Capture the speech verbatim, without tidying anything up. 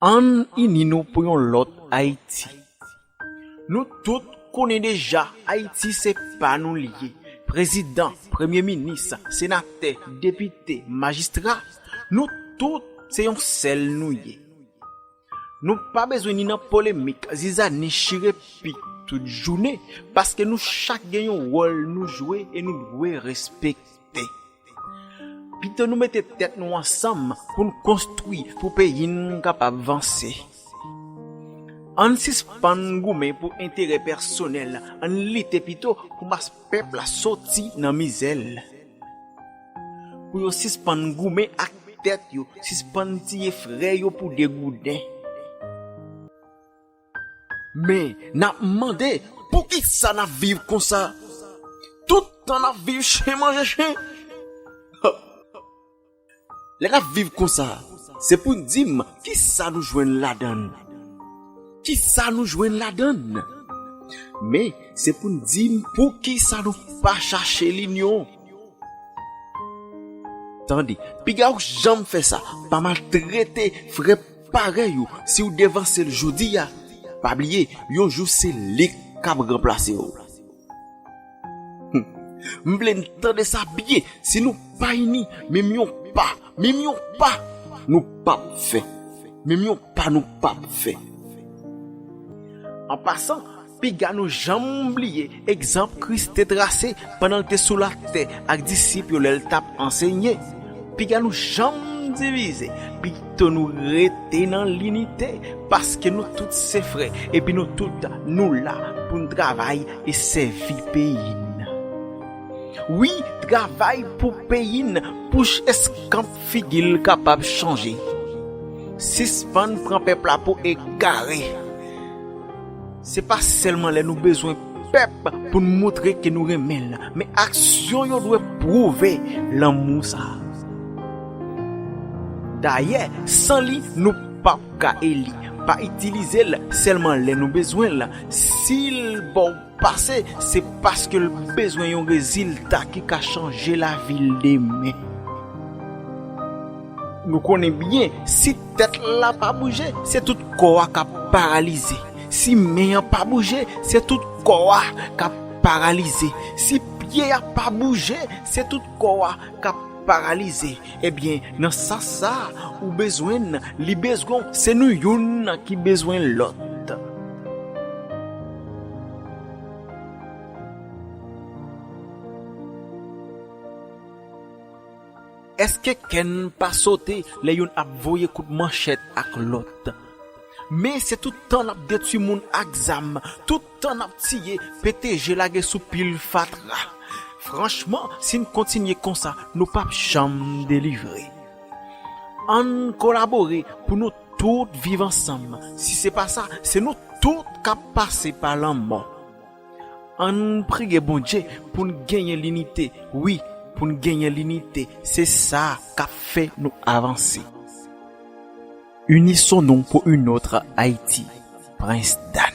Ann ini nou pou yon lòt Ayiti. Nou tout konnen deja, Ayiti se pa nou li ye. Prezidan, premye minis, senatè, depite, majistra, nou tout se yon sèl nou ye. Nou pa bezwen ni nan polemik, zizani, chire pik tout jounen, paske nou chak gen yon wòl nou jwe e nou dwe respekte. Pito nou mete tèt nou ansanm pou n konstwi, pou peyi n kapab vanse. Ann sispann goumen pou enterè pèsonèl, ann lite pito pou mas pèp la soti nan mizè l. Pou yo sispann goumen ak tèt yo, sispann tiye frè yo pou de gouden. Men, n ap mande, poukisa n ap viv konsa? Tout tan n ap viv chen manje chen. Lè n ap viv konsa, se pou n di m kisa nou jwenn ladan l. Kisa nou jwenn ladan l? Men, se pou n di m poukisa nou pa chache linyon. Tande, piga w janm fè sa, pa maltrete frè parèy ou. Si w devanse l jodi a, pa bliye, yon jou se li k ap ranplase w. Hmm. M vle n tande sa byen, si nou pa ini, menm yon pa, menm yon pa, nou p ap fè. Menm yon pa nou p ap fè. An pasan, piga nou janm bliye egzanp Kris te trase pandan l te sou latè ak disip yo lè l t ap ansenye. Piga nou janm divize, pito nou rete nan linite, paske nou tout se frè, epi nou tout nou la pou n travay e sèvi peyi n. Wi, travay pou peyi n, pou ch-, eskanp figi l kapab chanje. Sispann pran pèp la pou egare. Se pa sèlman lè nou bezwen pèp pou n montre ke nou renmen l, men aksyon yo dwe pwouve lanmou sa a. Dayè, san li, nou p ap ka eli. Pa itilize l sèlman lè nou bezwen l. Si l ba w pase, se paske l bezwen yon rezilta ki ka chanje lavi l demen. Nou konnen byen, si tèt la pa bouje, se tout kò a k ap paralize. Si men an pa bouje, se tout kò a k ap paralize. Si pye a pa bouje, se tout kò a k ap paralize. Ebyen, nan sans sa a, ou bezwen l, li bezwen w, se nou youn ki bezwen lòt. Èske kè n pa sote lè youn ap voye kout manchèt ak lòt? Men se tout tan n ap detwi moun ak zam, tout tan n ap tiye, pete je lage sou pil fatra. Franchman, si n kontinye konsa, nou p ap janm delivre. Ann kolabore pou nou tout viv ansanm. Si se pa sa, se nou tout k ap pase pa lanmò. Ann priye Bondye pou n genyen linite. Wi, pou n genyen linite. Se sa k ap fè nou avanse. Unissons-nous pour une autre Haïti. Prince Dad.